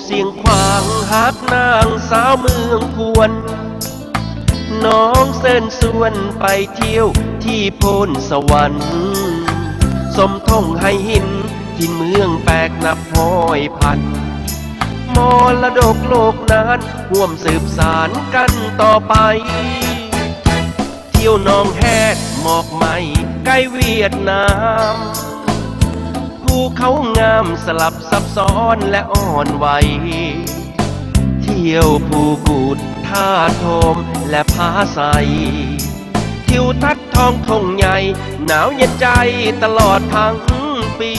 ສຽງຂວາງຮັກນາງສາວເມືອງຄວນ ນ້ອງເຊີນຊວນໄປທ່ຽວທີ່ໂພນສະຫວັນ ຊົມທົ່ງໄຫຫີນຖິ່ນເມືອງແປກນັບຮ້ອຍພັນ ມໍລະດົກໂລກນັ້ນຮ່ວມສືບສານກັນຕໍ່ໄປ ທ່ຽວໜອງແຮດໝອກໄມ້ໃກ້ຫວຽດນາມ ພູເຂົາງາມສະຫຼັບຊັບຊ້ອນແລະອ່ອນໄຫວ ທ່ຽວພູກູດທາດໂທມແລະຜາໄຊ ທິວທັດທ້ອງທົ່ງໃຫຍ່ໜາວເຢັນໃຈຕະຫຼອດທັງປີ.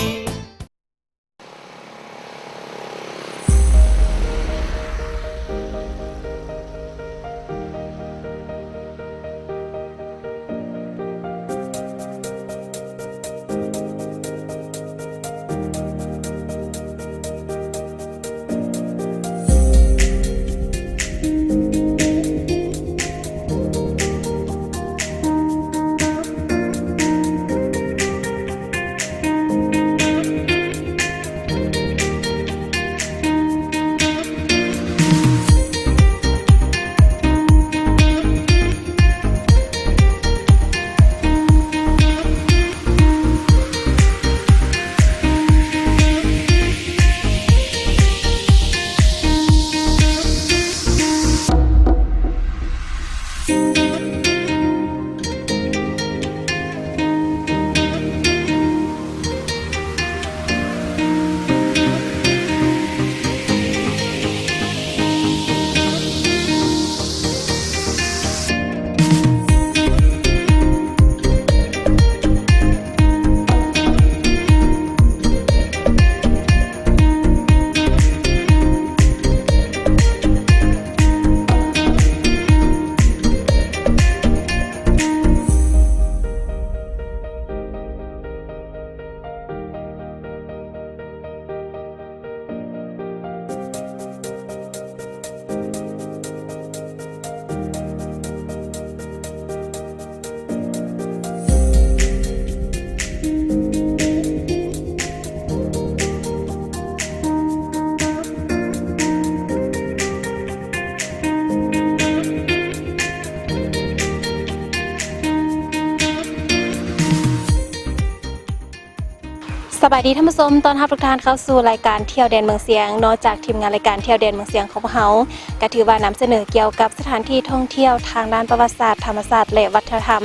ສະບາຍດີທ່ານຜູ້ຊົມ, ຕ້ອນຮັບທຸກທ່ານເຂົ້າສູ່ລາຍການທ່ຽວແດນເມືອງຊຽງ. ນອກຈາກທີມງານລາຍການທ່ຽວແດນເມືອງຊຽງຂອງພວກເຮົາ ກະຖືວ່ານຳສະເໜີກ່ຽວກັບສະຖານທີ່ທ່ອງທ່ຽວທາງດ້ານປະຫວັດສາດ, ທຳມະຊາດ ແລະ ວັດທະນະທຳ,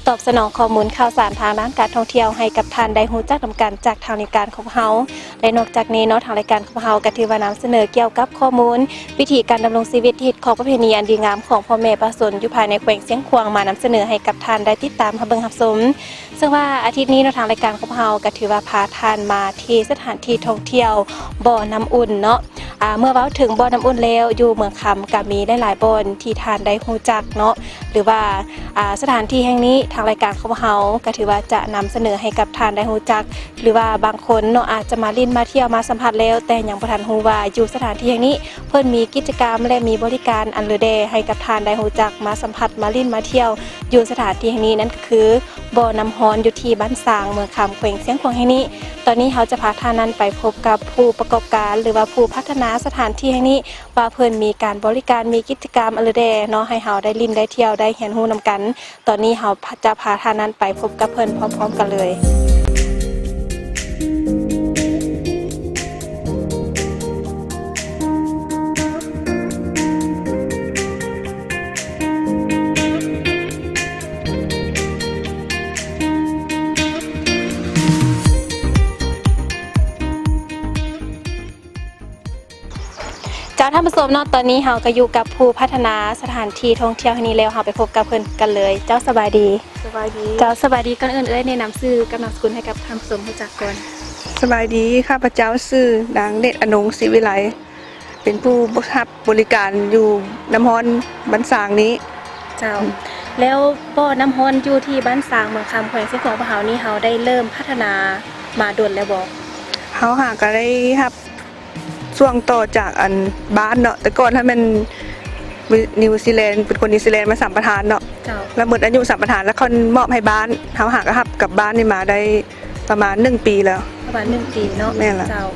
ຕອບສະໜອງຂໍ້ມູນຂ່າວສານທາງດ້ານການທ່ອງທ່ຽວໃຫ້ກັບທ່ານໄດ້ຮູ້ຈັກນຳກັນຈາກທາງລາຍການຂອງພວກເຮົາ. ແລະ ນອກຈາກນີ້ເນາະ, ທາງລາຍການຂອງພວກເຮົາກະຖືວ່ານຳສະເໜີກ່ຽວກັບຂໍ້ມູນວິທີການດຳລົງຊີວິດ, ຮີດຄອງປະເພນີອັນດີງາມຂອງພໍ່ແມ່ປະຊາຊົນຢູ່ພາຍໃນແຂວງຊຽງຂວາງ ມານຳສະເໜີໃຫ້ກັບທ່ານໄດ້ຕິດຕາມຮັບເບິ່ງຮັບຊົມ. ເຊິ່ງວ່າອາທິດນີ້ເນາະ, ທາງລາຍການຂອງເຮົາກໍຖືວ່າພາທ່ານມາທີ່ສະຖານທີ່ທ່ອງທ່ຽວບໍ່ນ້ຳອຸ່ນເນາະ. ອາ ເມື່ອເວົ້າເຖິງບໍ່ນ້ຳອຸ່ນແລ້ວ, ຢູ່ເມືອງຄຳກໍມີຫຼາຍໆບ່ອນທີ່ທ່ານໄດ້ຮູ້ຈັກເນາະ ຫຼືວ່າ ອາ ສະຖານທີ່ແຫ່ງນີ້ ທາງລາຍການຂອງເຮົາກໍຖືວ່າຈະນຳສະເໜີໃຫ້ກັບທ່ານໄດ້ຮູ້ຈັກ ຫຼືວ່າບາງຄົນເນາະ ອາດຈະມາຫຼິ້ນມາທ່ຽວມາສຳຜັດແລ້ວ ແຕ່ຍັງບໍ່ທັນຮູ້ວ່າຢູ່ສະຖານທີ່ແຫ່ງນີ້ ເພິ່ນມີກິດຈະກຳ ແລະ ມີບໍລິການອັນເລີແດ່ໃຫ້ກັບທ່ານໄດ້ຮູ້ຈັກມາສຳຜັດມາຫຼິ້ນມາທ່ຽວຢູ່ສະຖານທີ່ແຫ່ງນີ້ ນັ້ນກໍຄືບໍ່ນ້ຳຮ້ອນຢູ່ທີ່ບ້ານຊາງ ເມືອງຄຳ ແຂວງຊຽງຂວາງແຫ່ງນີ້. ຕອນນີ້ເຮົາຈະພາທ່ານນັ້ນໄປພົບກັບຜູ້ປະກອບການ ຫຼືວ່າຜູ້ພັດທະນາສະຖານທີ່ແຫ່ງນີ້ ວ່າເພິ່ນມີການບໍລິການ ມີກິດຈະກຳອັນເລີແດ່ເນາະ ໃຫ້ເຮົາໄດ້ຫຼິ້ນໄດ້ທ່ຽວໄດ້ຮຽນຮູ້ນຳກັນ. ຕອນນີ້ເຮົາຈະພາທ່ານນັ້ນໄປພົບກັບເພິ່ນພ້ອມໆກັນເລີຍ. ເຈົ້າ ທ່ານຜູ້ຊົມເນາະ, ຕອນນີ້ເຮົາກໍຢູ່ກັບຜູ້ພັດທະນາສະຖານທີ່ທ່ອງທ່ຽວແຫ່ງນີ້ແລ້ວ, ເຮົາໄປພົບກັບເພິ່ນກັນເລີຍ. ເຈົ້າ ສະບາຍດີ. ສະບາຍດີ. ເຈົ້າ ສະບາຍດີ. ກ່ອນອື່ນເອື້ອຍແນະນຳຊື່ກັບນາມສະກຸນໃຫ້ກັບທ່ານຜູ້ຊົມຮູ້ຈັກກ່ອນ. ສະບາຍດີ, ຂ້າພະເຈົ້າຊື່ນາງ ເດດອະນົງ ສີວິໄລ ເປັນຜູ້ຮັບບໍລິການຢູ່ນ້ຳຮ້ອນບ້ານຊາງນີ້. ເຈົ້າ ແລ້ວບໍ່ນ້ຳຮ້ອນຢູ່ທີ່ບ້ານຊາງ ເມືອງຄຳ ແຂວງຊຽງຂວາງຂອງເຮົານີ້ ເຮົາໄດ້ເລີ່ມພັດທະນາມາດົນແລ້ວບໍ່? ເຮົາຫາກໍໄດ້ຮັບ ຊ່ວງຕໍ່ຈາກອັນບ້ານເນາະ, ແຕ່ກ່ອນຫັ້ນແມ່ນນິວຊີແລນ ເປັນຄົນນິວຊີແລນມາສຳປະທານເນາະ. ເຈົ້າ. ແລ້ວໝົດອາຍຸສຳປະທານ ແລ້ວເຂົາມອບໃຫ້ບ້ານ, ເຮົາຫາກໍຮັບກັບບ້ານນີ້ມາໄດ້ ປະມານໜຶ່ງປີແລ້ວ. ປະມານໜຶ່ງປີເນາະ. ແມ່ນລະ. ເຈົ້າ.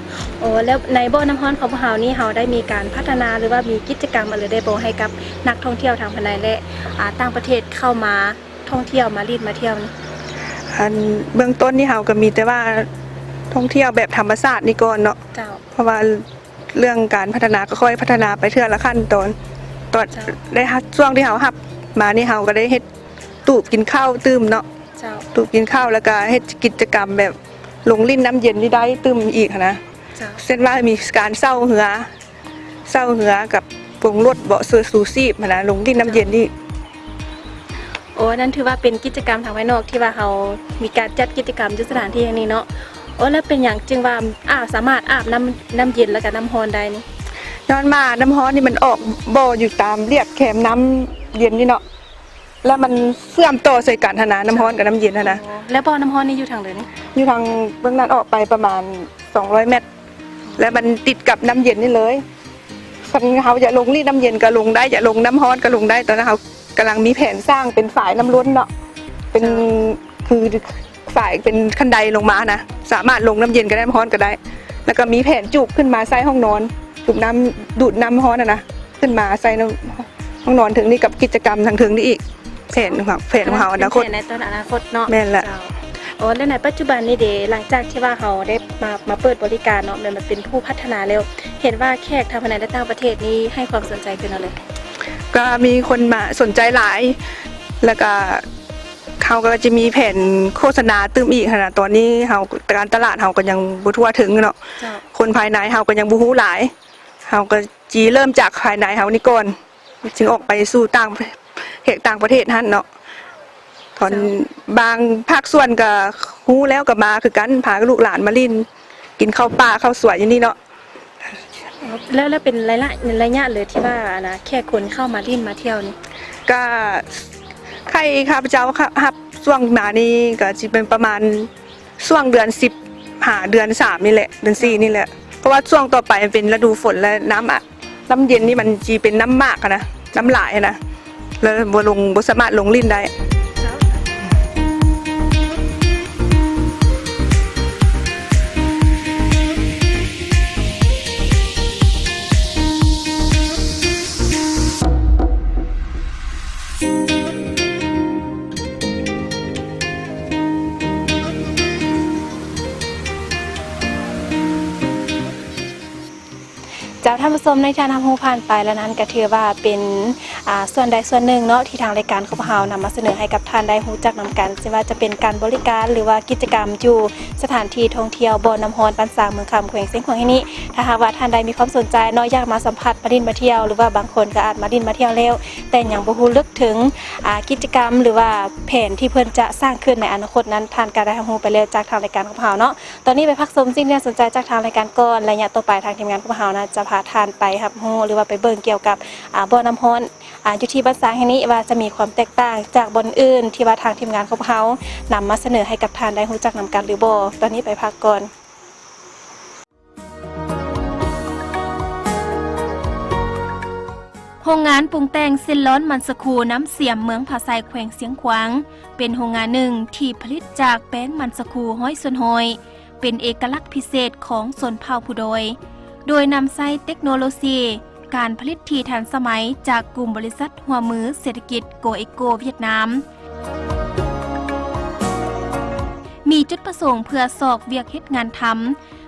ໂອ້ ແລ້ວໃນບໍ່ນ້ຳຮ້ອນຂອງພວກເຮົານີ້ ເຮົາໄດ້ມີການພັດທະນາ ຫຼືວ່າມີກິດຈະກຳອັນໃດບໍ່ໃຫ້ກັບນັກທ່ອງທ່ຽວທາງພາຍໃນ ແລະ ອາ ຕ່າງປະເທດເຂົ້າມາທ່ອງທ່ຽວ ມາຫຼິ້ນມາທ່ຽວນີ້? ອັນເບື້ອງຕົ້ນນີ້ເຮົາກໍມີແຕ່ວ່າທ່ອງທ່ຽວແບບທຳມະຊາດນີ້ກ່ອນເນາະ. ເຈົ້າ. ເພາະວ່າເລື່ອງການພັດທະນາກໍຄ່ອຍພັດທະນາໄປເທື່ອລະຂັ້ນຕອນ. ຕອນ ເຈົ້າ ໄດ້ຮັບ ຊ່ວງທີ່ເຮົາຮັບມານີ້ ເຮົາກໍໄດ້ເຮັດ ຕູບກິນເຂົ້າຕື່ມເນາະ. ເຈົ້າ. ຕູບກິນເຂົ້າ ແລ້ວກະເຮັດກິດຈະກຳແບບລົງຫຼິ້ນນ້ຳເຢັນນີ້ໄດ້ຕື່ມອີກຫັ້ນນະ. ເຈົ້າ. ເຊັ່ນວ່າມີການເຊົ່າເຮືອ ເຊົ່າເຮືອກັບປົງລົດເບາະ ເສື້ອຊູຊີບຫັ້ນນະ ລົງຫຼິ້ນນ້ຳເຢັນນີ້. ໂອ້ ນັ້ນຖືວ່າເປັນກິດຈະກຳທາງພາຍນອກທີ່ວ່າເຮົາມີການຈັດກິດຈະກຳຢູ່ສະຖານທີ່ແຫ່ງນີ້ເນາະ. ໂອ້ ແລ້ວເປັນຫຍັງຈຶ່ງວ່າ ອາ ສາມາດອາບນ້ຳ ນ້ຳເຢັນ ແລ້ວກະນ້ຳຮ້ອນໄດ້ນີ້? ຍ້ອນວ່ານ້ຳຮ້ອນນີ້ມັນອອກບໍ່ຢູ່ຕາມລຽບແຄມນ້ຳເຢັນນີ້ເນາະ. ແລ້ວມັນເຊື່ອມຕໍ່ໃສ່ກັນຫັ້ນນະ ນ້ຳຮ້ອນກັບນ້ຳເຢັນຫັ້ນນະ. ອໍ ແລ້ວບໍ່ນ້ຳຮ້ອນນີ້ຢູ່ທາງໃດນີ້? ຢູ່ທາງເບື້ອງນັ້ນອອກໄປປະມານສອງຮ້ອຍແມັດ ແລ້ວມັນຕິດກັບນ້ຳເຢັນນີ້ເລີຍ. ຄັນເຮົາຢາກລົງຫຼິ້ນນ້ຳເຢັນກໍລົງໄດ້ ຢາກລົງນ້ຳຮ້ອນກໍລົງໄດ້. ຕອນນັ້ນເຮົາກຳລັງມີແຜນສ້າງເປັນຝາຍນ້ຳລົ້ນເນາະ ເປັນ ເຈົ້າ ຄືຝາຍເປັນຄັນໄດລົງມານະ ສາມາດລົງນ້ຳເຢັນກໍໄດ້ ນ້ຳຮ້ອນກໍໄດ້. ແລ້ວກໍມີແຜນຈູບຂຶ້ນມາໃສ່ຫ້ອງນອນ ຈູບນ້ຳ ດູດນ້ຳຮ້ອນຫັ້ນນະ ຂຶ້ນມາໃສ່ນ້ຳ ຫ້ອງນອນເທິງນີ້ກັບກິດຈະກຳທາງເທິງນີ້ອີກ ແຜນຂອງ ແຜນຂອງເຮົາອະນາຄົດ ໃນຕອນອະນາຄົດເນາະ. ແມ່ນລະ. ເຈົ້າ. ໂອ້ ແລ້ວໃນປັດຈຸບັນນີ້ເດ ຫຼັງຈາກທີ່ວ່າເຮົາໄດ້ມາ ມາເປີດບໍລິການເນາະ ແມ່ນວ່າເປັນຜູ້ພັດທະນາແລ້ວ ເຫັນວ່າແຂກທັງພາຍໃນ ແລະ ຕ່າງປະເທດນີ້ໃຫ້ຄວາມສົນໃຈຄືນເຮົາເລີຍ? ກໍມີຄົນມາສົນໃຈຫຼາຍ ແລ້ວກໍເຮົາກໍຈະມີແຜນໂຄສະນາຕື່ມອີກຫັ້ນນະ. ຕອນນີ້ເຮົາ ການຕະຫຼາດເຮົາກໍຍັງບໍ່ທົ່ວເຖິງເນາະ. ເຈົ້າ. ຄົນພາຍໃນເຮົາກໍຍັງບໍ່ຮູ້ຫຼາຍ ເຮົາກໍ ຊິເລີ່ມຈາກພາຍໃນເຮົານີ້ກ່ອນ ຈຶ່ງອອກໄປສູ່ຕ່າງ ແຂກຕ່າງປະເທດຫັ້ນເນາະ. ຕອນ ເຈົ້າ ບາງພາກສ່ວນກໍຮູ້ແລ້ວກໍມາຄືກັນ ພາລູກຫຼານມາຫຼິ້ນ ກິນເຂົ້າປ່າເຂົ້າສວນຢູ່ນີ້ເນາະ. ແລ້ວ ແລ້ວເປັນໄລຍະ ໄລຍະເລີຍທີ່ວ່າ ອັນນະ ແຂກຄົນເຂົ້າມາຫຼິ້ນມາທ່ຽວນີ້? ກໍໄຄຂ້າພະເຈົ້າ ຮັບຊ່ວງມານີ້ກໍຊິເປັນປະມານ ຊ່ວງເດືອນສິບຫາເດືອນສາມນີ້ແຫຼະ ເດືອນສີ່ນີ້ແຫຼະ ເພາະວ່າຊ່ວງຕໍ່ໄປມັນເປັນລະດູຝົນ ແລະ ນ້ຳ ນ້ຳເຢັນນີ້ມັນຊິເປັນນ້ຳໝາກຫັ້ນນະ ນ້ຳຫຼາຍຫັ້ນນະ ແລ້ວບໍ່ລົງ ບໍ່ສາມາດລົງຫຼິ້ນໄດ້. ເຈົ້າ ທ່ານຜູ້ຊົມ ໃນທ່ານຮັບຮູ້ຜ່ານໄປແລ້ວນັ້ນ ກໍຖືວ່າເປັນ ອ່າ ສ່ວນໃດສ່ວນໜຶ່ງເນາະ ທີ່ທາງລາຍການຂອງພວກເຮົານຳມາສະເໜີໃຫ້ກັບທ່ານໄດ້ຮູ້ຈັກນຳກັນ ຊິວ່າຈະເປັນການບໍລິການ ຫຼືວ່າກິດຈະກຳຢູ່ສະຖານທີ່ທ່ອງທ່ຽວບໍ່ນ້ຳຮ້ອນ ບ້ານຊາງ ເມືອງຄຳ ແຂວງຊຽງຂວາງແຫ່ງນີ້. ຖ້າຫາກວ່າທ່ານໃດມີຄວາມສົນໃຈເນາະ ຢາກມາສຳຜັດ ມາຫຼິ້ນມາທ່ຽວ ຫຼືວ່າບາງຄົນກໍອາດມາຫຼິ້ນມາທ່ຽວແລ້ວ ແຕ່ຍັງບໍ່ຮູ້ເລິກເຖິງ ອ່າ ກິດຈະກຳ ຫຼືວ່າແຜນທີ່ເພິ່ນຈະສ້າງຂຶ້ນໃນອະນາຄົດນັ້ນ ທ່ານກໍໄດ້ຮັບຮູ້ໄປແລ້ວຈາກທາງລາຍການຂອງພວກເຮົາເນາະ. ຕອນນີ້ໄປພັກຊົມສິ່ງທີ່ໜ້າສົນໃຈຈາກທາງລາຍການກ່ອນ ໄລຍະຕໍ່ໄປທາງທີມງານຂອງພວກເຮົານະ ຈະພາທ່ານໄປຮັບຮູ້ ຫຼືວ່າໄປເບິ່ງກ່ຽວກັບ ອາ ບໍ່ນ້ຳຮ້ອນ ອາ ຢູ່ທີ່ບ້ານຊາງແຫ່ງນີ້ ວ່າຈະມີຄວາມແຕກຕ່າງຈາກບ່ອນອື່ນ ທີ່ວ່າທາງທີມງານຂອງພວກເຮົານຳມາສະເໜີໃຫ້ກັບທ່ານໄດ້ຮູ້ຈັກນຳກັນຫຼືບໍ່. ຕອນນີ້ໄປພັກກ່ອນ. ໂຮງງານປຸງແຕ່ງເສັ້ນລ້ອນມັນສະຄູນ້ຳສຽມ ເມືອງຜາໄຊ ແຂວງຊຽງຂວາງ ເປັນໂຮງງານໜຶ່ງທີ່ຜະລິດຈາກແປ້ງມັນສະຄູຮ້ອຍສ່ວນຮ້ອຍ ເປັນເອກະລັກພິເສດຂອງຊົນເຜົ່າພູດອຍ ໂດຍນຳໃຊ້ເຕັກໂນໂລຊີການຜະລິດທີ່ທັນສະໄໝຈາກກຸ່ມບໍລິສັດຮ່ວມມືເສດຖະກິດໂກເອໂກຫວຽດນາມ ມີຈຸດປະສົງເພື່ອຊອກວຽກເຮັດງານທຳ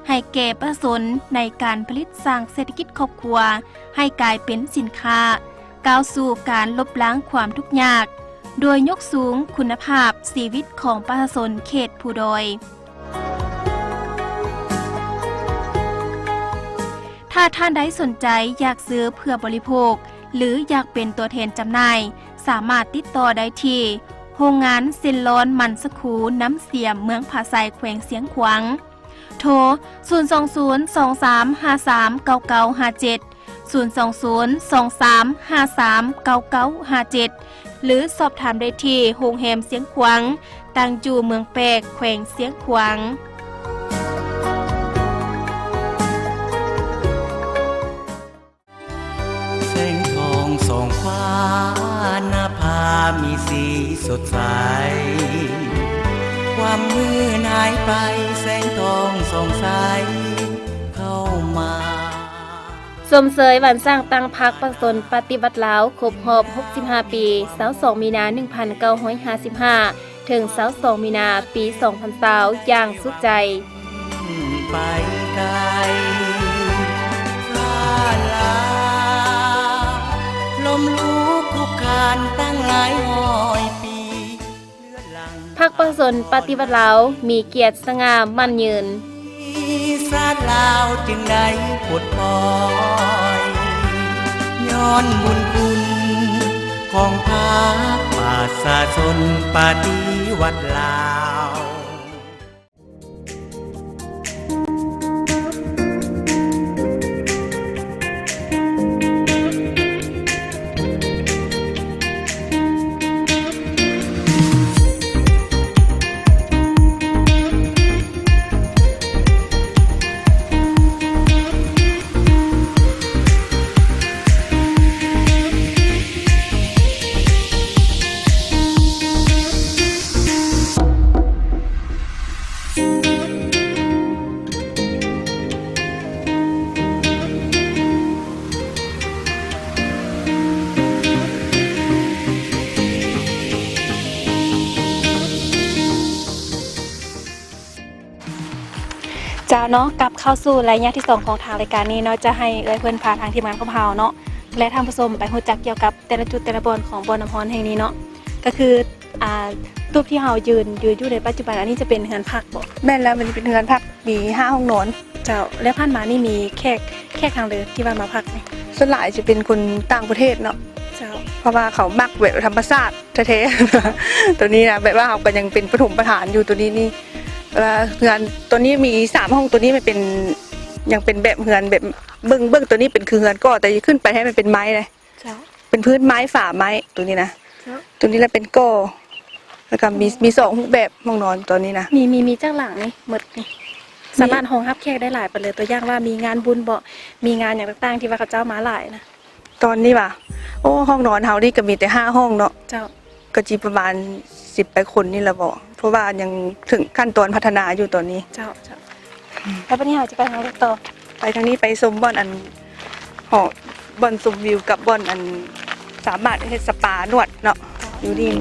ໃຫ້ແກ່ປະຊາຊົນໃນການຜະລິດສ້າງເສດຖະກິດຄອບຄົວໃຫ້ກາຍເປັນສິນຄ້າ ກ້າວສູ່ການລົບລ້າງຄວາມທຸກຍາກ ໂດຍຍົກສູງຄຸນນະພາບຊີວິດຂອງປະຊາຊົນເຂດພູດອຍ. ຖ້າທ່ານໃດສົນໃຈຢາກຊື້ເພື່ອບໍລິໂພກ ຫຼື ຢາກເປັນຕົວແທນຈຳໜ່າຍ ສາມາດຕິດຕໍ່ໄດ້ທີ່ໂຮງງານເສັ້ນລ້ອນມັນສະຄູນ້ຳສຽມ ເມືອງຜາໄຊ ແຂວງຊຽງຂວາງ. ໂທ ສູນສອງສູນ ສອງສາມຫ້າສາມ ເກົ້າເກົ້າຫ້າເຈັດ ສູນສອງສູນ ສອງສາມຫ້າສາມ ເກົ້າເກົ້າຫ້າເຈັດ ຫຼື ສອບຖາມໄດ້ທີ່ໂຮງແຮມຊຽງຂວາງ ຕັ້ງຢູ່ເມືອງແປກ ແຂວງຊຽງຂວາງ. ແສງທອງສ່ອງຟ້າ ນະພາມີສີສົດໃສ. ຄຳມືນຫາຍໄປ ແສງທອງສ່ອງໃສເຂົ້າມາ. ຊົມເຊີຍວັນສ້າງຕັ້ງພັກປະຊາຊົນປະຕິວັດລາວ ຄົບຮອບຫົກສິບຫ້າປີ ຊາວສອງມີນາ ໜຶ່ງພັນເກົ້າຮ້ອຍຫ້າສິບຫ້າ ເຖິງຊາວສອງມີນາ ປີສອງພັນຊາວ ຢ່າງສຸດໃຈ. ໄປໄກ ຊາດລາວ ລົ້ມລຸກຄຸກຄານຕັ້ງຫຼາຍຮ້ອຍປີ. ພັກປະຊາຊົນປະຕິວັດລາວ ມີກຽດສະຫງ່າໝັ້ນຍືນ. ຊາດລາວຈຶ່ງໄດ້ປົດປ່ອຍ ຍ້ອນບຸນຄຸນຂອງພັກປະຊາຊົນປະຕິວັດລາວ. ເຈົ້າເນາະ ກັບເຂົ້າສູ່ໄລຍະທີສອງຂອງທາງລາຍການນີ້ເນາະ ຈະໃຫ້ເອື້ອຍເພິ່ນພາທາງທີມງານຂອງເຮົາເນາະ ແລະ ທ່ານຜູ້ຊົມໄປຮູ້ຈັກກ່ຽວກັບແຕ່ລະຈຸດແຕ່ລະບ່ອນຂອງບ່ອນນ້ຳຮ້ອນແຫ່ງນີ້ເນາະ ກໍຄື ອ່າ ຕູບທີ່ເຮົາຢືນ ຢືນຢູ່ໃນປັດຈຸບັນ ອັນນີ້ຈະເປັນເຮືອນພັກບໍ? ແມ່ນແລ້ວ ມັນເປັນເຮືອນພັກ ມີຫ້າຫ້ອງນອນ. ເຈົ້າ ແລ້ວຜ່ານມານີ້ມີແຂກ ແຂກທາງໃດທີ່ວ່າມາພັກນີ້? ສ່ວນຫຼາຍຈະເປັນຄົນຕ່າງປະເທດເນາະ. ເຈົ້າ ເພາະວ່າເຂົາມັກແບບທຳມະຊາດແທ້ໆ ໂຕນີ້ນະ ແບບວ່າເຮົາກໍຍັງເປັນປະຖົມປະຖານຢູ່ ໂຕນີ້ນີ້ ແບບວ່າເຮືອນໂຕນີ້ມີສາມຫ້ອງ ໂຕນີ້ມັນເປັນ ຍັງເປັນແບບເຮືອນແບບ ເບື້ອງ ເບື້ອງໂຕນີ້ເປັນຄືເຮືອນກໍ່ ແຕ່ຂຶ້ນໄປໃຫ້ມັນເປັນໄມ້ເດ້. ເຈົ້າ ເປັນພື້ນໄມ້ຝາໄມ້ໂຕນີ້ນະ. ເຈົ້າ ໂຕນີ້ລະເປັນກໍ່ ແລ້ວກໍມີ ມີສອງຮູບແບບຫ້ອງນອນຕອນນີ້ນະ. ມີ ມີ ມີຈັກຫຼັງນີ້ໝົດນີ້? ມີ ສາມາດຮອງຮັບແຂກໄດ້ຫຼາຍປານໃດ? ຕົວຢ່າງວ່າມີງານບຸນບໍ ມີງານຫຍັງຕ່າງໆ ທີ່ວ່າເຂົາເຈົ້າມາຫຼາຍນະ? ຕອນນີ້ຫວາ? ໂອ້ ຫ້ອງນອນເຮົານີ້ກໍມີແຕ່ຫ້າຫ້ອງເນາະ. ເຈົ້າ ກໍຊິປະມານສິບປາຍຄົນນີ້ລະບໍ ເພາະວ່າຍັງເຖິງຂັ້ນຕອນພັດທະນາຢູ່ຕອນນີ້. ເຈົ້າ ເຈົ້າ ແລ້ວບັດນີ້ເຮົາຈະໄປທາງໃດຕໍ່? ໄປທາງນີ້ ໄປຊົມບ່ອນອັນ ຫໍ ບ່ອນຊົມວິວກັບບ່ອນອັນ ສາມາດເຮັດສະປານວດເນາະ ເຈົ້າ ຢູ່ນີ້.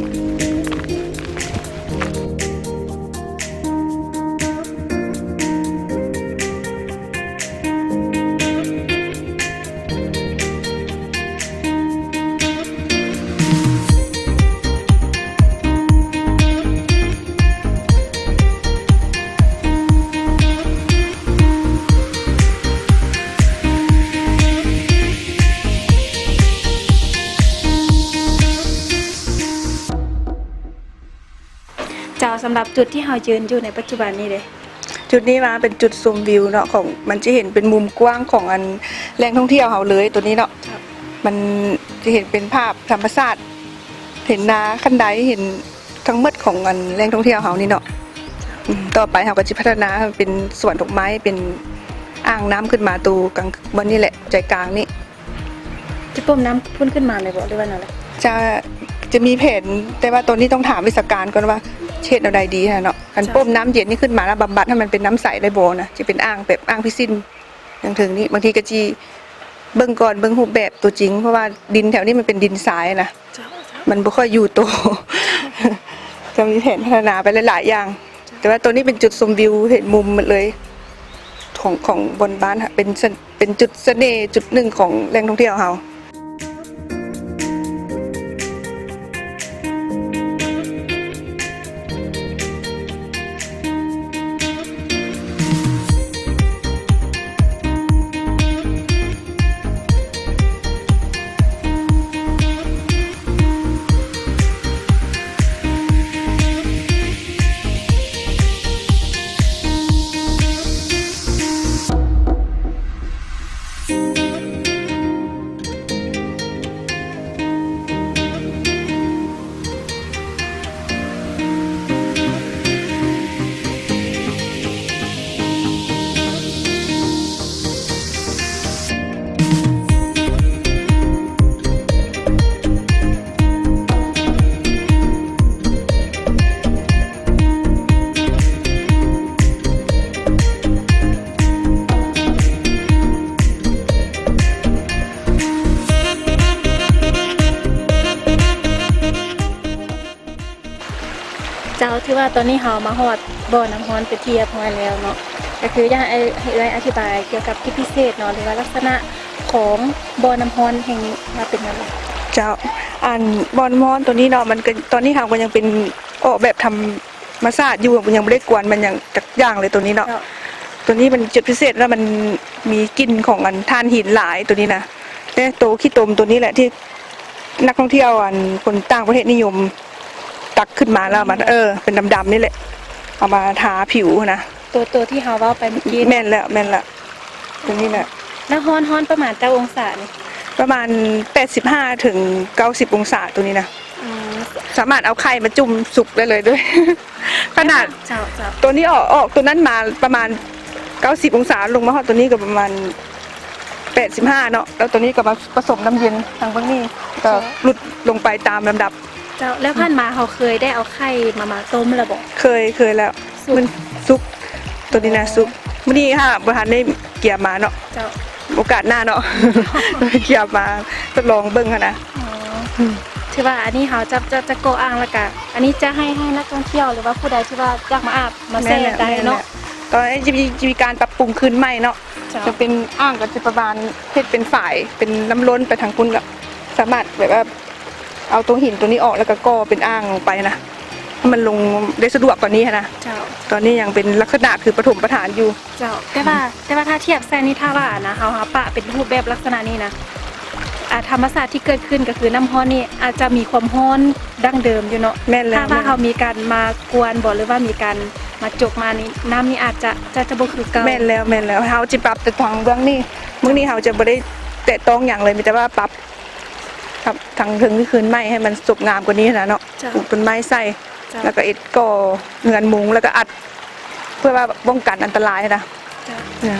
ເຈົ້າ ສຳລັບຈຸດທີ່ເຮົາຢືນຢູ່ໃນປັດຈຸບັນນີ້ເດ? ຈຸດນີ້ວ່າເປັນຈຸດຊົມວິວເນາະ ຂອງ ມັນຈະເຫັນເປັນມຸມກວ້າງຂອງອັນແຫຼ່ງທ່ອງທ່ຽວເຮົາເລີຍ ໂຕນີ້ເນາະ. ເຈົ້າ ມັນຈະເຫັນເປັນພາບທຳມະຊາດ ເຫັນນາຄັນໄດ ເຫັນທັງໝົດຂອງອັນແຫຼ່ງທ່ອງທ່ຽວເຮົານີ້ເນາະ. ເຈົ້າ ອືມ ຕໍ່ໄປເຮົາກໍຈະພັດທະນາໃຫ້ເປັນສວນດອກໄມ້ ເປັນອ່າງນ້ຳຂຶ້ນມາໂຕກາງ ບ່ອນນີ້ແຫຼະ ໃຈກາງນີ້. ຈະປົມນ້ຳພຸ້ນຂຶ້ນມາແມ່ນບໍ່ ຫຼືວ່າແນວໃດ? ຈະ ຈະມີແຜນ ແຕ່ວ່າຕອນນີ້ຕ້ອງຖາມວິຊາການກ່ອນວ່າເຮັດແນວໃດດີຫັ້ນເນາະ. ອັນ ເຈົ້າ ປົມນ້ຳເຢັນນີ້ຂຶ້ນມາແລ້ວບຳບັດໃຫ້ມັນເປັນນ້ຳໃສໄດ້ບໍ່ນະ? ຈະເປັນອ່າງແບບອ່າງພິຊິນຢ່າງເທິງນີ້. ບາງທີກໍຊິເບິ່ງກ່ອນ ເບິ່ງຮູບແບບຕົວຈິງ ເພາະວ່າດິນແຖວນີ້ມັນເປັນດິນຊາຍນະ. ເຈົ້າ ເຈົ້າ ມັນບໍ່ຄ່ອຍຢູ່ໂຕ. ກໍມີແຜນພັດທະນາໄປຫຼາຍໆຢ່າງ. ແຕ່ວ່າໂຕນີ້ເປັນຈຸດຊົມວິວ ເຫັນມຸມໝົດເລີຍ ຂອງ ຂອງບ່ອນບ້ານ ເປັນ ເປັນຈຸດສະເໜ່ຈຸດໜຶ່ງຂອງແຫຼ່ງທ່ອງທ່ຽວເຮົາ. ເ ຖືວ່າຕອນນີ້ເຮົາມາຮອດບໍ່ນ້ຳຮ້ອນເປັນທີ່ຮຽບຮ້ອຍແລ້ວເນາະ, ກໍຄືຢາກໃຫ້ເອື້ອຍ ໃຫ້ເອື້ອຍອະທິບາຍກ່ຽວກັບຈຸດພິເສດເນາະ ຫຼືວ່າລັກສະນະຂອງບໍ່ນ້ຳຮ້ອນແຫ່ງນີ້ວ່າເປັນແນວໃດ? ເຈົ້າ ອັນບໍ່ນ້ຳຮ້ອນໂຕນີ້ເນາະ ມັນກໍ ຕອນນີ້ເຮົາກໍຍັງເປັນອອກແບບທຳມະຊາດຢູ່ ຍັງບໍ່ໄດ້ກວນມັນຫຍັງຈັກຢ່າງເລີຍໂຕນີ້ເນາະ. ເຈົ້າ ໂຕນີ້ມັນຈຸດພິເສດແລ້ວ ມັນມີກິ່ນຂອງອັນຖ່ານຫີນຫຼາຍໂຕນີ້ນະ ແຕ່ໂຕຂີ້ຕົມໂຕນີ້ແຫຼະທີ່ນັກທ່ອງທ່ຽວ ອັນຄົນຕ່າງປະເທດນິຍົມ ຕັກຂຶ້ນມາແລ້ວມາ ເອີ ເປັນດຳໆນີ້ແຫຼະ ເອົາມາທາຜິວຫັ້ນນະ. ໂຕ ໂຕທີ່ເຮົາເວົ້າໄປເມື່ອກີ້. ແມ່ນແລ້ວ ແມ່ນແລ້ວ ໂຕນີ້ແຫຼະ. ແລ້ວຮ້ອນ ຮ້ອນປະມານຈັກອົງສານີ້? ປະມານແປດສິບຫ້າເຖິງເກົ້າສິບອົງສາໂຕນີ້ນະ. ອືມ ສາມາດເອົາໄຂ່ມາຈຸ່ມສຸກໄດ້ເລີຍເດີ. ຂະໜາດ ເຈົ້າ ເຈົ້າ ໂຕນີ້ອອກ ອອກໂຕນັ້ນມາປະມານເກົ້າສິບອົງສາ ລົງມາຮອດໂຕນີ້ກໍປະມານ ແປດສິບຫ້າເນາະ ແລ້ວໂຕນີ້ກໍມາປະສົມນ້ຳເຢັນທາງເບື້ອງນີ້ ກໍ ເຈົ້າ ຫຼຸດລົງໄປຕາມລຳດັບ. ເຈົ້າ ແລ້ວຜ່ານມາເຮົາເຄີຍໄດ້ເອົາໄຂ່ມາ ມາຕົ້ມແລ້ວບໍ່? ເຄີຍ ເຄີຍແລ້ວ. ສຸກ ມັນສຸກ ໂຕນີ້ນະ ອໍ ສຸກ. ມື້ນີ້ຫາບໍ່ທັນໄດ້ກຽມມາເນາະ. ເຈົ້າ ໂອກາດໜ້າເນາະ ກຽມມາທົດລອງເບິ່ງຫັ້ນນະ. ອໍ ອືມ ຖືວ່າອັນນີ້ເຮົາຈະ ຈະ ຈະກໍ່ອ່າງ ແລ້ວກະອັນນີ້ຈະໃຫ້ ໃຫ້ນັກທ່ອງທ່ຽວ ຫຼືວ່າຜູ້ໃດທີ່ວ່າຢາກມາອາບ ມາແຊ່ໄດ້ເນາະ. ແມ່ນແລ້ວ ແມ່ນແລ້ວ ກໍຈະມີ ຈະມີການປັບປຸງຄືນໃໝ່ເນາະ. ເຈົ້າ ຈະເປັນອ່າງກໍຈະປະມານເຮັດເປັນຝາຍ ເປັນນ້ຳລົ້ນໄປທາງພຸ້ນ ກໍສາມາດແບບວ່າເອົາຕົວຫີນຕົວນີ້ອອກ ແລ້ວກໍກໍ່ເປັນອ່າງລົງໄປນະ ໃຫ້ມັນລົງໄດ້ສະດວກກວ່ານີ້ຫັ້ນນະ. ເຈົ້າ ຕອນນີ້ຍັງເປັນລັກສະນະຄືປະຖົມປະຖານຢູ່. ເຈົ້າ ແຕ່ວ່າ ອືມ ແຕ່ວ່າຖ້າທຽບໃສ່ນີ້ ຖ້າວ່ານະ ເຮົາ ເຮົາປະເປັນຮູບແບບລັກສະນະນີ້ນະ ອາ ທຳມະຊາດທີ່ເກີດຂຶ້ນກໍຄືນ້ຳຮ້ອນນີ້ອາດຈະມີຄວາມຮ້ອນ ດັ່ງເດີມຢູ່ເນາະ. ແມ່ນແລ້ວ ຖ້າວ່າເຮົາມີການມາກວນບໍ ຫຼືວ່າມີການມາຈົກມານີ້ ນ້ຳນີ້ອາດຈະ ຈະ ຈະບໍ່ຄືເກົ່າ. ແມ່ນແລ້ວ ແມ່ນແລ້ວ ເຮົາຈະປັບແຕ່ທາງເບື້ອງນີ້ ມື້ນີ້ເຮົາຈະບໍ່ໄດ້ແຕະຕ້ອງຫຍັງເລີຍ ມີແຕ່ວ່າປັບ ປັບທາງເທິງນີ້ຄືນໃໝ່ໃຫ້ມັນສົບງາມກວ່ານີ້ຫັ້ນນະເນາະ. ເຈົ້າ ປູກຕົ້ນໄມ້ໃສ່ ເຈົ້າ ແລ້ວກໍເຮັດກໍ່ເຮືອນມຸງ ແລ້ວກໍອັດ ເພື່ອວ່າປ້ອງກັນອັນຕະລາຍຫັ້ນນະ. ເຈົ້າ ເຈົ້າ.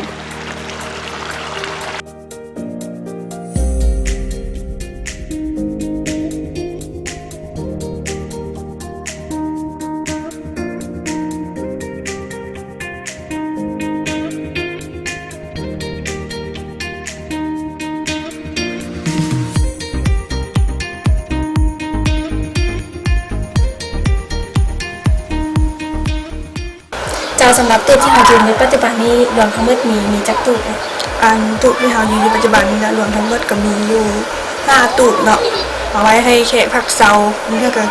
ເຈົ້າ ສຳລັບຕູບທີ່ເຮົາຢືນໃນປັດຈຸບັນນີ້ ລວມທັງໝົດມີ ມີຈັກຕູບ? ອັນຕູບທີ່ເຮົາຢືນຢູ່ປັດຈຸບັນນີ້ນະ ລວມທັງໝົດກໍມີຢູ່ຫ້າຕູບເນາະ ເອົາໄວ້ໃຫ້ແຂກພັກເຊົາ ບາງເທື່ອກໍ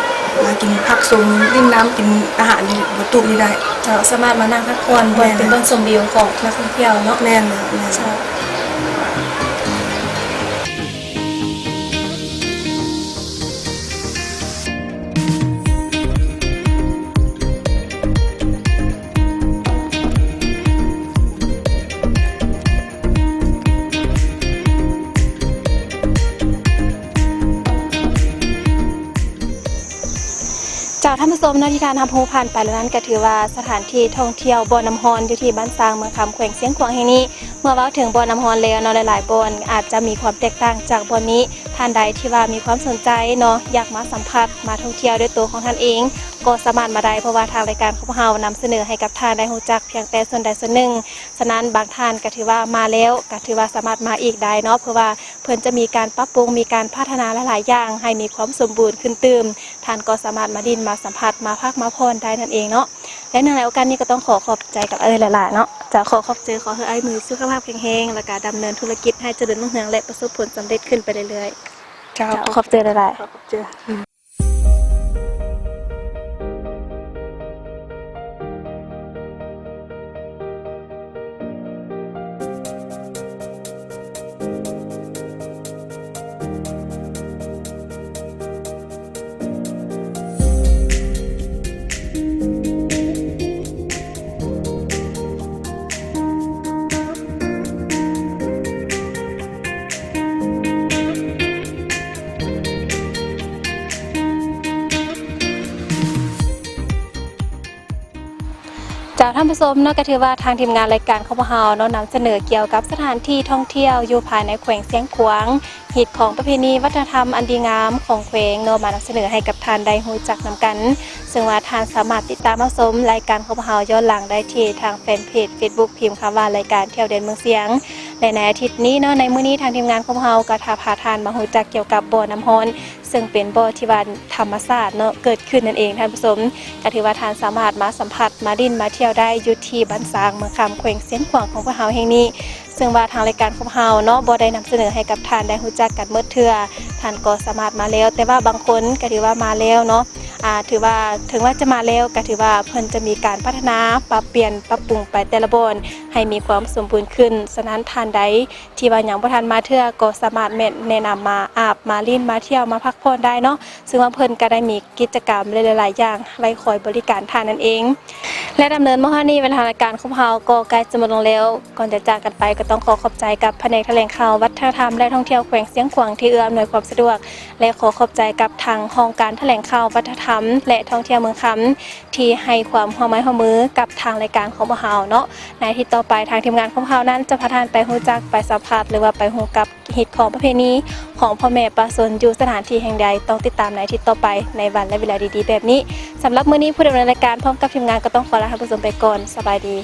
ມາກິນຜັກສົມ ຫຼິ້ນນ້ຳ ກິນອາຫານຢູ່ບົນຕູບນີ້ໄດ້. ເຈົ້າ ສາມາດມານັ່ງພັກຜ່ອນ ແມ່ນ ບ່ອນເປັນບ່ອນຊົມວິວຂອງນັກທ່ອງທ່ຽວເນາະ. ແມ່ນແລ້ວ ແມ່ນ. ເຈົ້າ. ເຈົ້າ ທ່ານຜູ້ຊົມເນາະ ທີ່ທ່ານຮັບຮູ້ຜ່ານໄປແລ້ວນັ້ນ ກໍຖືວ່າສະຖານທີ່ທ່ອງທ່ຽວບໍ່ນ້ຳຮ້ອນ ຢູ່ທີ່ບ້ານຊາງ ເມືອງຄຳ ແຂວງຊຽງຂວາງແຫ່ງນີ້ ເມື່ອເວົ້າເຖິງບໍ່ນ້ຳຮ້ອນແລ້ວເນາະ ຫຼາຍໆບ່ອນອາດຈະມີຄວາມແຕກຕ່າງຈາກບ່ອນນີ້. ທ່ານໃດທີ່ວ່າມີຄວາມສົນໃຈເນາະ ຢາກມາສຳຜັດ ມາທ່ອງທ່ຽວດ້ວຍໂຕຂອງທ່ານເອງ ກໍສາມາດມາໄດ້ ເພາະວ່າທາງລາຍການຂອງພວກເຮົານຳສະເໜີໃຫ້ກັບທ່ານໄດ້ຮູ້ຈັກພຽງແຕ່ສ່ວນໃດສ່ວນໜຶ່ງ. ສະນັ້ນ ບາງທ່ານກໍຖືວ່າມາແລ້ວ ກໍຖືວ່າສາມາດມາອີກໄດ້ເນາະ ເພາະວ່າເພິ່ນຈະມີການປັບປຸງ ມີການພັດທະນາຫຼາຍໆຢ່າງໃຫ້ມີຄວາມສົມບູນຂຶ້ນຕື່ມ. ທ່ານກໍສາມາດມາຫຼິ້ນ ມາສຳຜັດ ມາພັກມາຜ່ອນໄດ້ນັ້ນເອງເນາະ. ແລະ ເນື່ອງໃນໂອກາດນີ້ກໍຕ້ອງຂໍຂອບໃຈກັບອ້າຍເອື້ອຍຫຼາຍໆເນາະ. ເຈົ້າ ຂໍຂອບໃຈ ຂໍໃຫ້ອ້າຍມີສຸຂະພາບແຂງແຮງ ແລ້ວກະດຳເນີນທຸລະກິດໃຫ້ຈະເລີນຮຸ່ງເຮືອງ ແລະ ປະສົບຜົນສຳເລັດຂຶ້ນໄປເລື້ອຍໆ. ເຈົ້າ ເຈົ້າ ຂອບໃຈຫຼາຍໆ. ຂອບໃຈ. ເຈົ້າ ທ່ານຜູ້ຊົມເນາະ ກໍຖືວ່າທາງທີມງານລາຍການຂອງພວກເຮົາເນາະ ນຳສະເໜີກ່ຽວກັບສະຖານທີ່ທ່ອງທ່ຽວຢູ່ພາຍໃນແຂວງຊຽງຂວາງ, ຮີດຄອງປະເພນີວັດທະນະທຳອັນດີງາມຂອງແຂວງເນາະ ມານຳສະເໜີໃຫ້ກັບທ່ານໄດ້ຮູ້ຈັກນຳກັນ. ເຊິ່ງວ່າທ່ານສາມາດຕິດຕາມຮັບຊົມລາຍການຂອງພວກເຮົາຍ້ອນຫຼັງໄດ້ທີ່ທາງແຟນເພຈເຟສບຸກ ພິມຄຳວ່າລາຍການທ່ຽວແດນເມືອງຊຽງ ແລະ ໃນອາທິດນີ້ເນາະ ໃນມື້ນີ້ທາງທີມງານຂອງພວກເຮົາກໍຈະພາທ່ານມາຮູ້ຈັກກ່ຽວກັບບໍ່ນ້ຳຮ້ອນ ເຊິ່ງເປັນບໍ່ທີ່ວ່າທຳມະຊາດເນາະ ເກີດຂຶ້ນນັ້ນເອງທ່ານຜູ້ຊົມ. ກໍຖືວ່າທ່ານສາມາດມາສຳຜັດ ມາຫຼິ້ນ ມາທ່ຽວໄດ້ຢູ່ທີ່ບ້ານຊາງ ເມືອງຄຳ ແຂວງຊຽງຂວາງຂອງພວກເຮົາແຫ່ງນີ້ ເຊິ່ງວ່າທາງລາຍການຂອງເຮົາເນາະ ບໍ່ໄດ້ນຳສະເໜີໃຫ້ກັບທ່ານໄດ້ຮູ້ຈັກກັນໝົດເທື່ອ. ທ່ານກໍສາມາດມາແລ້ວ ແຕ່ວ່າບາງຄົນກໍຖືວ່າມາແລ້ວເນາະ ອາ ຖືວ່າ ເຖິງວ່າຈະມາແລ້ວ ກໍຖືວ່າເພິ່ນຈະມີການພັດທະນາ ປັບປ່ຽນ ປັບປຸງໄປແຕ່ລະບ່ອນໃຫ້ມີຄວາມສົມບູນຂຶ້ນ. ສະນັ້ນ ທ່ານໃດທີ່ວ່າຍັງບໍ່ທັນມາເທື່ອ ກໍສາມາດແມ່ນແນະນຳມາອາບ ມາຫຼິ້ນ ມາທ່ຽວ ມາພັກຜ່ອນໄດ້ເນາະ ເຊິ່ງວ່າເພິ່ນກໍໄດ້ມີກິດຈະກຳຫຼາຍໆຢ່າງໄວ້ຄອຍບໍລິການທ່ານນັ້ນເອງ. ແລະ ດຳເນີນມາຮອດນີ້ ເວລາລາຍການຂອງເຮົາກໍໃກ້ຈະໝົດລົງແລ້ວ. ກ່ອນຈະຈາກກັນໄປ ກໍຕ້ອງຂໍຂອບໃຈກັບພະແນກຖະແຫຼງຂ່າວ ວັດທະນະທຳ ແລະ ທ່ອງທ່ຽວແຂວງຊຽງຂວາງ ທີ່ເອື້ອອຳນວຍຄວາມສະດວກ ແລະ ຂໍຂອບໃຈກັບທາງຫ້ອງການຖະແຫຼງຂ່າວ ວັດທະນະທຳ ແລະ ທ່ອງທ່ຽວເມືອງຄຳ ທີ່ໃຫ້ຄວາມຮ່ວມໄມ້ຮ່ວມມືກັບທາງລາຍການຂອງພວກເຮົາເນາະ. ໃນອາທິດຕໍ່ໄປ ທາງທີມງານຂອງເຮົານັ້ນຈະພາທ່ານໄປຮູ້ຈັກ ໄປສຳຜັດ ຫຼືວ່າໄປຮູ້ກັບ ຮີດຄອງປະເພນີຂອງພໍ່ແມ່ປະຊາຊົນຢູ່ສະຖານທີ່ແຫ່ງໃດ ຕ້ອງຕິດຕາມໃນອາທິດຕໍ່ໄປ ໃນວັນ ແລະ ເວລາດີໆແບບນີ້. ສຳລັບມື້ນີ້ ຜູ້ດຳເນີນລາຍການພ້ອມກັບທີມງານກໍຕ້ອງຂໍລາທ່ານຜູ້ຊົມໄປກ່ອນ. ສະບາຍດີ.